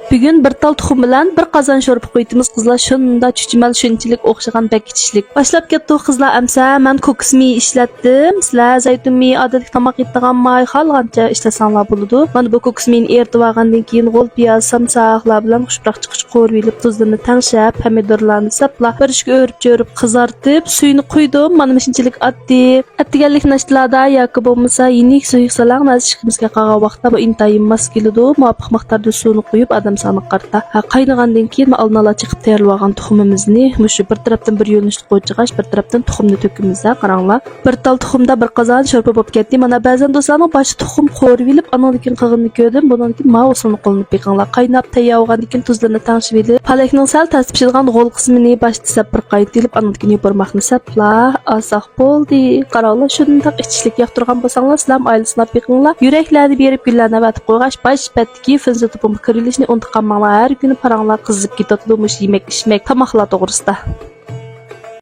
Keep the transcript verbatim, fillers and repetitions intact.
بۈگۈن بىر تال تۇخۇم بىلەن بىر قازان شورپا قۇيۇۋېتىمىز، قىزلار. شۇنداق چۈچۈمەل، شۇنچىلىك ئوخشىغان، بەك ئىچىشلىك. باشلاپ كەتتۇق، قىزلار. ئەمسە مەن كوكۇس مېيى ئىشلەتتىم. سىلەر زەيتۇن مېيى، ئادەتتىكى تاماق يەيدىغان ماي، خالىغانچە ئىشلەتسەڭلار بولىدۇ. مانا بۇ كوكۇس مېيىنى ئېرىتىۋالغاندىن كېيىن، غول پىياز، سامساقلار بىلەن خۇشپۇراق چىققۇچە قورۇۋېلىپ، تۇزلىرىنى تەڭشەپ، پەمىدۇرلارنى سەپلا، بىر ئىشكە ئۆرۈپ-چۆرۈپ قىزارتىپ، سۈيىنى قۇيدۇم. مانا مۇشۇنچىلىك ئاددىي. ئەتىگەنلىك ناشتىلاردا ياكى بولمىسا يېنىك سۇيۇق سالاڭ نەرسە ئىچكىمىزگە قالغان ۋاقىتتا بۇ ئىنتايىن ماس كېلىدۇ. مۇۋاپىق مىقداردا سۇنى قۇيۇپ، ئادەم سانىغا قارىتا. ھە، قاينىغاندىن كېيىن ئالدىن ئالا چېقىپ تەييارلىۋالغان تۇخۇمىمىزنى مۇشۇ بىر تەرەپتىن بىر يۆنىلىشلىك قوچىغاچ، بىر تەرەپتىن تۇخۇمنى تۆكىمىز. ھە، قاراڭلار. بىر تال تۇخۇمدا بىر قازان شورپا بولۇپ كەتتى. مانا، بەزەن دوستلارنىڭ باشتا تۇخۇم قورۇۋېلىپ، ئانىڭدىن كېيىن قىلغىنىنى كۆردۈم. بۇنىڭدىن كېيىن ماۋۇ ئۇسۇلنى قوللىنىپ بېقىڭلار. قايناپ تەييار بولغاندىن كېيىن تۇزلىرىنى تەڭشىۋېلىپ، پالەكنىڭ سەل تەس پىشىدىغان غول قىسمىنى باشتا سەپ بىر قاينىتىۋېلىپ، ئانىڭدىن كېيىن يوپۇرماقنى سەپلا ئالساق بولدى. قاراڭلار، شۇنداق ئىچىشلىك ياقتۇرغان بولساڭلار، سىلەرمۇ ئائىلىسىنى ئېلىپ بېقىڭلار. يۈرەكلەرنى بېرىپ، گۈللەرنى ئەۋەتىپ قويغاچ، باش بەتتىكى فېنزى توپىمۇ كىرىۋېلىشنى ئۇنتۇپ قالماڭلار. ھەر كۈنى پاراڭلار قىزىپ كېتىۋاتىدۇ مۇشۇ يېمەك-ئىچمەك، تاماقلار توغرىسىدا.